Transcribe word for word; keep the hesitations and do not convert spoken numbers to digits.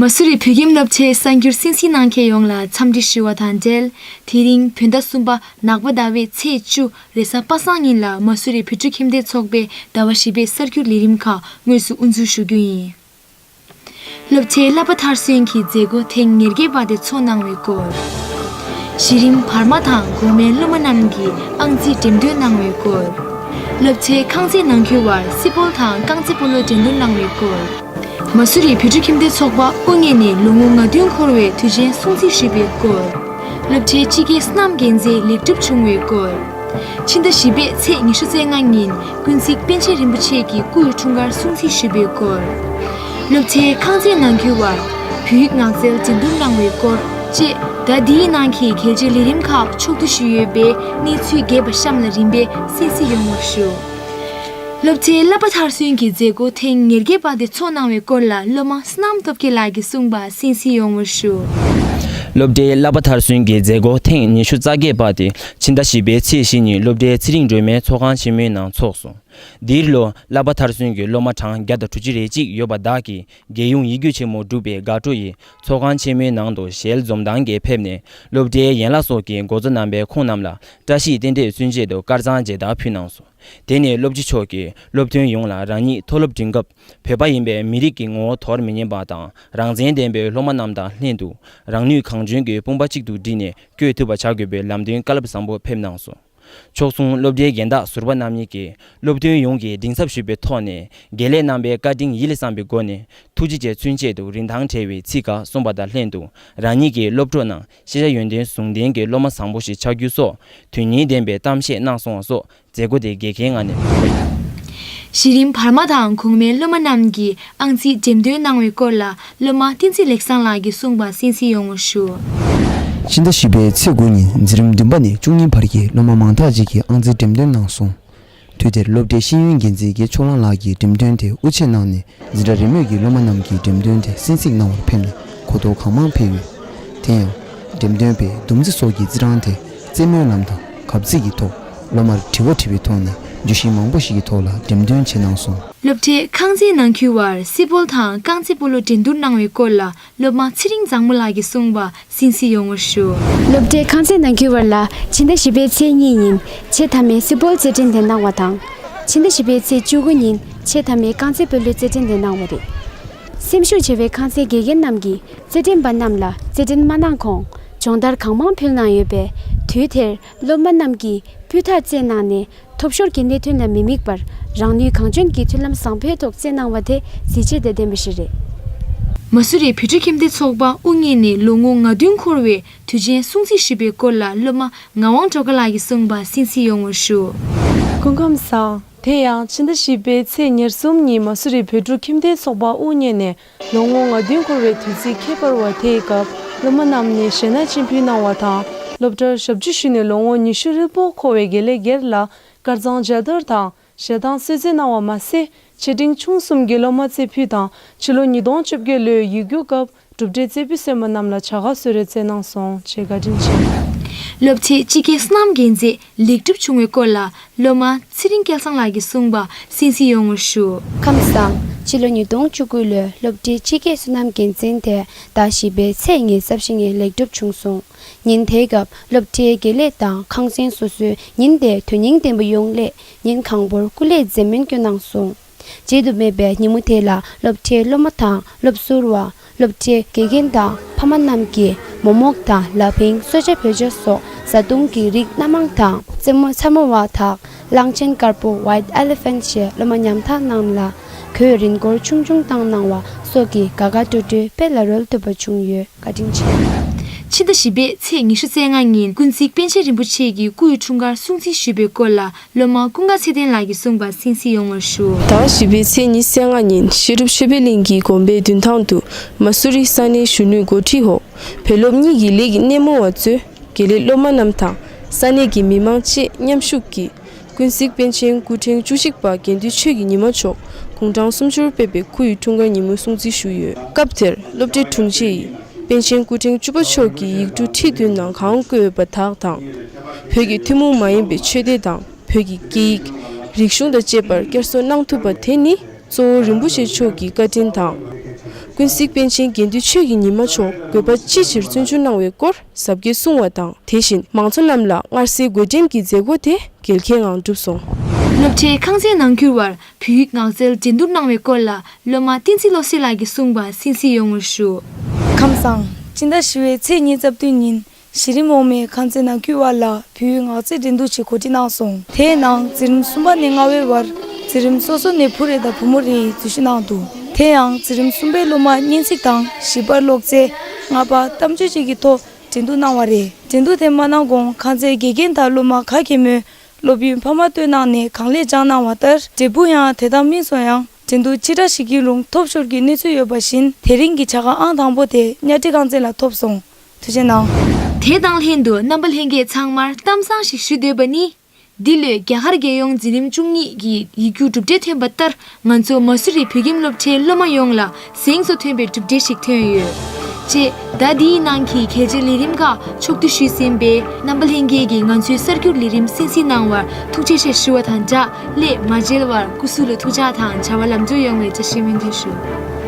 མ་སུ་རི་བོད་ཁྱིམ་སློབ་ཆེན་གསར་འགྱུར་གསན་གཟིགས་གནང་མཁན་ཡོངས་ལ་འཚམས་འདྲི་ཞུ་བ་དང་འབྲེལ། དེ་རིང་བོད་ཟླ་གསུམ་པ་ནག་པ་ཟླ་བའི་ཚེས་བཅུ་རེས་གཟའ་པ་སངས་ཉིན་ལ་མ་སུ་རི་བོད་ཕྲུག་ཁྱིམ་སྡེ་ཚོགས་པའི་ཟླ་བ་བཞི་པའི་གསར་འགྱུར་ལས་རིམ་ཁག་དངོས་སུ་དབུ་འཛུགས་ཞུ་རྒྱུ་ཡིན། སློབ་ཆེན་བསླབ་པ་མཐར་སོན་གྱི་མཛད་སྒོ་ཐེངས་ཉེར་བརྒྱད་པ་དེ་ཚོགས་གནང་བའི་སྐོར། གཞི་རིམ་བར་མ་དང་གོང་མའི་སློབ་མ་རྣམས་ཀྱིས་ཨང་རྩིས་འགྲེམས་སྟོན་གནང་བའི་སྐོར། སློབ་ཆེན་ཁང་བརྩེགས་ནང་ཁུལ་བར་སི་པོལ་དང་རྐང་རྩེད་སྤོ་ལོ་འགྲན་བསྡུར་གནང་བའི་སྐོར། མ་སུ་རི་བོད་ཕྲུག་ཁྱིམ་སྡེ་ཚོགས་པ་དབུ་བརྙེས་ནས་ལོ་ངོ་ང་བདུན་འཁོར་བའི་དུས་ཆེན་སྲུང་བརྩི་ཞུས་པའི་སྐོར། སློབ་གྲྭའི་སྤྱི་སྒེར་སོ་ནམ་འགན་འཛིན་ལེགས་གྲུབ་བྱུང་བའི་སྐོར། ཕྱི་ཟླ་བཞི་པའི་ཚེས་ཉི་ཤུ་རྩ་ལྔ་ཉིན་ཀུན་གཟིགས་པཎ་ཆེན་རིན་པོ་ཆེ་གི་སྐུ་ཡི་འཁྲུངས་སྐར་སྲུང་བརྩི་ཞུས་པའི་སྐོར། སློབ་ཆེན་ཁང་བརྩེགས་ནང་ཁུལ་བར་བོད་ཡིག་ངག་རྩལ་འགྲན་བསྡུར་གནང་བའི་སྐོར་བཅས། ཟླ་འདིའི་ནང་གི་གལ་ཆེའི་ལས་རིམ་ཁག་ཕྱོགས་བསྡུས་ཞུས་ཡོད་པས་གནས་ཚུལ་རྒྱས་པ་གཤམ་ལ་རིམ་པས་གསན་གཟིགས་ཡོང་བར་ཞུ། སློབ་ཆེན་བསླབ་པ་མཐར་སོན་གྱི་མཛད་སྒོ་ཐེངས་ཉེར་བརྒྱད་པ་དེ་ཚོགས་གནང་བའི་སྐོར་ལ་སློབ་མ་བསོད་ནམས་སྟོབས་རྒྱལ་ལགས་ཀྱིས་གསུངས་པ་གསན་གཟིགས་ཡོང་བར་ཞུ། སློབ་གྲྭའི་བསླབ་པ་མཐར་སོན་གྱི་མཛད་སྒོ་ཐེངས་ཉི་ཤུ་རྩ་བརྒྱད་པ་དེ་ཕྱི་ཟླ་བཞི་པའི་ཚེས་བཞི་ཉིན་སློབ་གྲྭའི་ཚེ་རིང་སྒྲོལ་མའི་ཚོགས་ཁང་ཆེན་མོའི་ནང་འཚོགས་སོང་། འདིར་ལོ་བསླབ་པ་མཐར་སོན་གྱི་སློབ་མ་གྲངས་བརྒྱ་དང་དྲུག་ཅུ་རེ་གཅིག་ཡོད་པ་དག་གིས་རྒྱལ་ཡོངས་ཡིག་རྒྱུགས་ཆེན་མོ་གྲུབ་པའི་དགའ་སྤྲོ་ཡིས་ཚོགས་ཁང་ཆེན་མོའི་ནང་དུ་ཞལ་འཛོམས་གཏང་གིན་ཕེབས་ནས། སློབ་གྲྭའི་ཡན་ལག་སོགས་ཀྱི་འགོ་གཙོ་རྣམ་པས་ཁོང་རྣམས་ལ་བཀྲ་ཤིས་རྟེན་འབྲེལ་མཚོན་ཆེད་དུ་དཀར་གཙང་མཇལ་དར་ཕུལ་གནང་སོང་། དེ་ནས་སློབ་སྤྱི་མཆོག་གིས་སློབ་ཐོན་ཡོངས་ལ་རང་ཉིད་མཐོ་སློབ་འགྲིམ་སྐབས་བོད་པ་ཡིན་པའི་མི་རིགས་ཀྱི་ངོ་བོ་དོར་མི་ཉན་པ་དང་། རང་བཙན་ལྡན་པའི་སློབ་མ་རྣམས་དང་ལྷན་དུ་རང་ནུས་གང་འཇོན་གྱིས་དཔུང་པ་གཅིག་ཏུ་བསྒྲིལ་ནས་བསྐྱོད་ཐུབ་པ་བྱ་དགོས་པའི་ལམ་སྟོན་བཀའ་སློབ་བཟང་པོ་ཕེབས་གནང་སོང་། ཕྱོགས་མཚུངས་སློབ་གྲྭའི་རྒན་བདག་ཟུར་པ་རྣམ་གཉིས་ཀྱིས་སློབ་ཐོན་ཡོངས་ཀྱིས་གདིང་ཚབ་ཞུས་པའི་ཐོག་ནས། དགེ་ལས་རྣམ་པའི་བཀའ་དྲིན་ཡིད་ལ་བསམ་པའི་སྒོ་ནས་ཐུགས་རྗེ་ཆེ་མཚོན་ཆེད་དུ་རིན་ཐང་བྲལ་བའི་ཚིག་ཁག་གསུངས་པ་དང་ལྷན་དུ། རང་ཉིད་ཀྱི་སློབ་གྲོགས་རྣམས་ཤེས་བྱ་ཡོན་ཏན་ཟུང་ལྡན་གྱི་སློབ་མ་བཟང་པོ་ཞིག་ཆགས་རྒྱུ་སོགས་དོན་སྙིང་ལྡན་པའི་གཏམ་བཤད་གནང་སོང་བ་སོགས་མཛད་སྒོ་དེ་རྒྱལ་ཁའི་ངང་ནས། གཞི་རིམ་བར་མ་དང་གོང་མའི་སློབ་མ་རྣམས་ཀྱིས་ཨང་རྩིས་འགྲེམས་སྟོན་གནང་བའི་སྐོར་ལ་སློབ་མ་བསྟན་འཛིན་ལེགས་བཟང་ལགས་ཀྱིས་གསུངས་པ་གསན་གཟིགས་ཡོང་བར་ཞུ། ཕྱི་ཟླ་བཞི་པའི་ཚེས་དགུ་ཉིན་འཛིན་རིམ་བདུན་པ་ནས་བཅུ་གཉིས་བར་གྱི་སློབ་མ་མང་དག་ཅིག་གིས་ཨང་རྩིས་འགྲེམས་སྟོན་གནང་སོང་། དུས་དེར་སློབ་གྲྭའི་ཤེས་ཡོན་འགན་འཛིན་དགེ་ཕྱོགས་གླང་ལགས་ཀྱིས་འགྲེམས་སྟོན་དེ་དབུ་འབྱེད་གནང་ནས། འཛིན་གྲྭ་རེས་མོས་ཀྱི་སློབ་མ་རྣམས་ཀྱིས་འགྲེམས་སྟོན་དེ་གསན་གཟིགས་གནང་བར་ཕེབས་ནས་གོ་རྟོགས་གང་མང་འཕེལ་ཡོད། དེ་ཡང་། འགྲེམས་སྟོན་པས་སྡོམ་རྩིས་སོགས་ཀྱི་རྩིས་གྲངས་དེ་རྩེད་མོའི་ལམ་དང་གབ་རྩིས་ཀྱི་ཐོག་སློབ་མར་དྲི་བ་དྲིས་པའི་ཐོག་ནས་བརྗོད་གཞི་མང་པོ་ཞིག་གི་ཐོག་ལ་འགྲེམས་སྟོན་བྱས་གནང་སོང་། སློབ་གྲྭའི་ཁང་བརྩེགས་ནང་ཁུལ་བར་སི་པོལ་དང་རྐང་རྩེད་སྤོ་ལོ་འགྲན་བསྡུར་གནང་བའི་སྐོར་ལ་སློབ་མ་ཚེ་རིང་བཟང་མོ་ལགས་ཀྱིས་གསུངས་པ་གསན་གཟིགས་ཡོང་བར་ཞུ། སློབ་གྲྭའི་ཁང་བརྩེགས་ནང་ཁུལ་བར་ལ་ཕྱི་ཟླ་བཞི་པའི་ཚེས་གཉིས་ཉིན་ཆེས་མཐའ་མའི་སི་པོལ་རྩེད་འགྲན་དེ་གནང་བ་དང་། ཕྱི་ཟླ་བཞི་པའི་ཚེས་བཅུ་དགུ་ཉིན་ཆེས་མཐའ་མའི་རྐང་རྩེད་སྤོ་ལོའི་རྩེད་འགྲན་དེ་གནང་བ་རེད། སེམས་ཤུགས་ཆེ་བའི་ཁང་བརྩེགས་དགེ་རྒན་རྣམས་ཀྱིས་རྩེད་འགྲན་པ་རྣམས་ལ་རྩེད་འགྲན་མ་གནང་གོང་སྦྱོང་བརྡར་གང་མང་ཕུལ་གནང་ཡོད་པས། དུས་དེར་སློབ་མ་རྣམས་ཀྱིས་སྤུས་དག་རྩེད་གནང་ནས། ཐོབ་ཤོར་གྱི་གནད་དོན་ལ་མི་དམིགས་པར་རང་ནུས་གང་འཇོན་གྱིས་མཐུན་ལམ་བཟང་པོའི་ཐོག་རྩེད་གནང་བ་དེ་གཟི་བརྗིད་དང་ལྡན་པ་ཞིག་རེད། མ་སུ་རི་བོད་ཕྲུག་ཁྱིམ་སྡེ་ཚོགས་པ་དབུ་བརྙེས་ནས་ལོ་ངོ་ང་བདུན་འཁོར་བའི་དུས་ཆེན་སྲུང་བརྩི་ཞུས་པའི་སྐོར་ལ་སློབ་མ་ངག་དབང་སྒྲོལ་དཀར་ལགས་ཀྱིས་གསུངས་པ་གསན་གཟིགས་ཡོང་བར་ཞུ། སྐུ་ཁམས་བཟང་། དེ་ཡང་ཕྱི་ཟླ་བཞི་པའི་ཚེས་ཉེར་གསུམ་ཉིན་མ་སུ་རི་བོད་ཕྲུག་ཁྱིམ་སྡེ་ཚོགས་པ་དབུ་བརྙེས་ནས་ལོ་ངོ་ང་བདུན་འཁོར་བའི་དུས་ཚིགས་ཁྱད་པར་བ་དེའི་སྐབས་སློབ་མ་རྣམས་ནས་གཞས་སྣ་ཆེན་ཕུལ་གནང་བ་དང་། སློབ་གྲྭར་ཞབས་ཕྱི་ཞུས་ནས་ལོ་ངོ་ཉི་ཤུ་ཧྲིལ་པོ་འཁོར་བའི་དགེ་ལས་སྒེར་ལ་དཀར་གཙང་མཇལ་དར་དང་། ཞལ་ཐང་གསོལ་སྩལ་གནང་བ་མ་ཟད། ཆེ་འབྲིང་ཆུང་གསུམ་གྱི་སློབ་མ་རྩེ་ཕུད་དང་ཕྱི་ལོ་ཉིས་སྟོང་བཅོ་བརྒྱད་ལོའི་ཡིག་རྒྱུགས་སྐབས་གྲུབ་འབྲས་རྩེ་ཕུད་སོན་པ་རྣམས་ལ་བྱ་དགའ་གསོལ་རས་སྩལ་གནང་སོང་ཞེས་བཀའ་དྲིན་ཆེ། སློབ་ཆེན་སྤྱི་ཁྱབ་སོ་ནམ་འགན་འཛིན་ལེགས་གྲུབ་བྱུང་བའི་སྐོར་ལ་སློབ་མ་ཚེ་རིང་སྐལ་བཟང་ལགས་ཀྱིས་གསུངས་པ་གསན་གཟིགས་ཡོང་བར་ཞུ། ཁམས་བཟང་། ཕྱི་ལོ་ཉིས་སྟོང་བཅུ་དགུ་ལོའི་སློབ་གྲྭའི་སྤྱི་ཁྱབ་སོ་ནམ་འགན་འཛིན་དེ་ཟླ་བཞི་པའི་ཚེས་ཉེར་བཞི་ཉིན་ལེགས་གྲུབ་བྱུང་སོང་། ཉིན་དེའི་སྐབས་སློབ་གྲྭའི་དགེ་ལས་དང་ཁང་ཚན་སོ་སོའི་ཉིན་དེའི་དོན་སྙིང་ལྡན་པ་ཡོང་སླད་ཉིན་གང་པོར་སྐུ་ལས་མཛད་སྨོན་སྐྱོན་གནང་སོང་། བརྗེད་དུ་མེད་པའི་ཉིན་མོ་དེ་ལ་སློབ་གྲྭའི་སློབ་མ་དང་སློབ་ཟུར་བ། སློབ་གྲྭའི་དགེ་རྒན་དང་ཕ་མ་རྣམས་ཀྱིས་མོག་མོག་དང་ལ་ཕིང་། གསོལ་ཇ་བོད་ཇ་སོགས་བཟའ་བཏུང་གི་རིགས་སྣ་མང་དང་། རྩེད་མོ་ཚ་མོ་བ་དག་གླང་ཆེན་དཀར་པོ་White Elephant ཞེས་སློབ་མ་ཉམ་ཐག་རྣམས་ལ་གོས་རིན་སྐོར་ཆུང་ཆུང་བཏང་གནང་བ་སོགས་ཀྱིས་དགའ་དགའ་སྤྲོ་སྤྲོའི་དཔལ་ལ་རོལ་ཐུབ་པ་བྱུང་ཡོད། བཀའ་དྲིན་ཆེ། ཕྱི་ཟླ་བཞི་པའི་ཚེས་ཉི་ཤུ་རྩ་ལྔ་ཉིན་ཀུན་གཟིགས་པཎ་ཆེན་རིན་པོ་ཆེ་གི་སྐུ་ཡི་འཁྲུངས་སྐར་སྲུང་བརྩི་ཞུས་པའི་སྐོར་ལ་སློབ་མ་ཀུན་དགའ་ཚེ་བརྟན་ལགས་ཀྱིས་གསུངས་པ་གསན་གཟིགས་ཡོང་བར་ཞུ། ཟླ་བ་བཞི་པའི་ཚེས་ཉི་ཤུ་རྩ་ལྔ་ཉིན་བཤད་སྒྲུབ་ཆོས་འཕེལ་གླིང་གི་དགོན་པའི་མདུན་ཐང་དུ་མ་སུ་རི་ས་གནས་གཞོན་ནུའི་འགོ་ཁྲིད་འོག་བོད་སློབ་གཉིས་ཀྱི་ལས་ཀྱི་སྣེ་མོ་བ་གཙོས་དགེ་ལས་སློབ་མ་རྣམས་དང་ས་གནས་ཀྱི་མི་མང་བཅས་མཉམ་ཞུགས་ཀྱིས། ཀུན་གཟིགས་པཎ་ཆེན་སྐུ་ཕྲེང་བཅུ་གཅིག་པ་དགེ་འདུན་ཆོས་ཀྱི་ཉི་མ་མཆོག་དགུང་གྲངས་སུམ་ཅུར་ཕེབས་པའི་སྐུ་ཡི་འཁྲུངས་སྐར་ཉིན་མོ་སྲུང་བརྩི་ཞུས་ཡོད། སྐབས་དེར་སློབ་གྲྭའི་དྲུང་ཆེ་ཡིས་པཎ་ཆེན་སྐུ་ཕྲེང་བཅུ་པ་མཆོག་གི་ཡིག་འབྲུ་ཁྲི་བདུན་ནང་གང་བཀོད་ཡོད་པ་དག་དང་། བོད་ཀྱི་ཐུན་མོང་མ་ཡིན་པའི་ཆོས་སྡེ་དང་བོད་ཀྱི་སྐད་ཡིག་རིག་གཞུང་དང་བཅས་པར་བསྐྱར་གསོ་གནང་ཐུབ་པ་དེ་ནི། གཙོ་བོ་རིན་པོ་ཆེ་མཆོག་གི་བཀའ་དྲིན་དང་། ཀུན་གཟིགས་པཎ་ཆེན་དགེ་འདུན་ཆོས་ཀྱི་ཉི་མ་མཆོག་དགོས་པ་ཅི་ཆེར་བརྩོན་འགྲུས་གནང་བའི་སྐོར་ཟབ་རྒྱས་གསུངས་བ་དང་། དེ་བཞིན་མང་ཚོགས་རྣམས་ལ་སྔར་སྲོལ་བགོ་འགྲེམས་ཀྱི་མཛད་སྒོ་དེ་འགལ་རྐྱེན་ངང་གྲུབ་སོང་། སློབ་གྲྭའི་ཁང་ཚན་ནང་ཁུལ་བར་བོད་ཡིག་ངག་རྩལ་འགྲན་བསྡུར་གནང་བའི་སྐོར་ལ་སློབ་མ་བསྟན་འཛིན་བློ་གསལ་ལགས་ཀྱིས་གསུངས་པ་གསན་གཟིགས་ཡོང་བར་ཞུ། ཁམས་བཟང་། སྤྱི་ཟླ་བཞི་པའི་ཚེས་ཉི་ཤུ་རྩ་བདུན་ཉིན། གཞི་རིམ་འོག་མའི་ཁང་ཚན་ནང་ཁུལ་བར་ལ་བོད་ཡིག་ངག་རྩལ་འགྲན་བསྡུར་ཞིག་གོ་སྒྲིག་གནང་སོང་། དེའི་ནང་འཛིན་རིམ་གསུམ་པ་ནས་ལྔ་པའི་བར་འཛིན་རིམ་སོ་སོ་ནས་བུ་རེ་དང་བུ་མོ་རེ་ཡིས་འཛུལ་ཞུགས་གནང་འདུག་དེ་ཡང་འཛིན་རིམ་གསུམ་པའི་སློབ་མ་སྙན་ཚིག་དང་བཞི་པར་ཀློག་རྩལ། ལྔ་པ་གཏམ་བརྗོད་བཅས་ཀྱི་ཐོག་འགྲན་བསྡུར་གནང་བ་རེད། འགྲན་བསྡུར་དེ་མ་གནང་གོང་ཁང་ཚན་དགེ་རྒན་དང་སློབ་མ་ག་གེ་མོས་སློབ་ཡོན་འཕར་མ་སྟོན་གནང་ནས་གང་ལེགས་སྦྱངས་གནང་བ་ལྟར་འབྲས་བུ་ཡང་དེ་དང་སྨིན་སོང་ཡང་། འགྲན་བསྡུར་ཅི་འདྲ་ཞིག་ཡིན་རུང་ཐོབ་ཤོར་གྱི་གནས་ཚུལ་ཡོད་པ་བཞིན། དེ་རིང་གི་བྱ་དགའ་ཨང་དང་པོ་དེ་གཉའ་ཁྲི་ཁང་ཚན་ལ་ཐོབ་སོང་། ཐུགས་རྗེ་གནང་། དེ་དང་ལྷན་དུ་རྣམ་པ་ལྷན་རྒྱས་ཚང་མར་གཏམ་བཟང་ཞིག་ཞུ་འདོད་པ་ནི། འདི་ལོའི་རྒྱ་གར་རྒྱལ་ཡོངས་འཛིན་རིམ་བཅུ་གཉིས་ཀྱི་ཡིག་རྒྱུགས་གྲུབ་འབྲས་ཐོན་པ་ལྟར། ང་ཚོ་མ་སུ་རི་བོད་ཁྱིམ་སློབ་གྲྭའི་སློབ་མ་ཡོངས་ལ་གཟེངས་སུ་ཐོན་པའི་གྲུབ་འབྲས་ཤིག་ཐོན་ཡོད། ཅེས་ཟླ་འདིའི་ནང་གི་གལ་ཆེའི་ལས་རིམ་ཁག་ཕྱོགས་བསྡུས་ཞུས་ཟིན་པས། རྣམ་པ་ལྷན་རྒྱས་ཀྱིས་ང་ཚོའི་གསར་འགྱུར་ལས་རིམ་གསན་གཟིགས་གནང་བར་ཐུགས་རྗེ་ཆེ་ཞུ་བ་དང་སྦྲགས། སླད་མ་མཇལ་བར་སྐུ་གཟུགས་ལ་ཐུགས་ཅག་དང་བྱ་བ་ལམ་འགྲོ་ཡོང་བའི་བཀྲ་ཤིས་སྨོན་འདུན་ཞུ།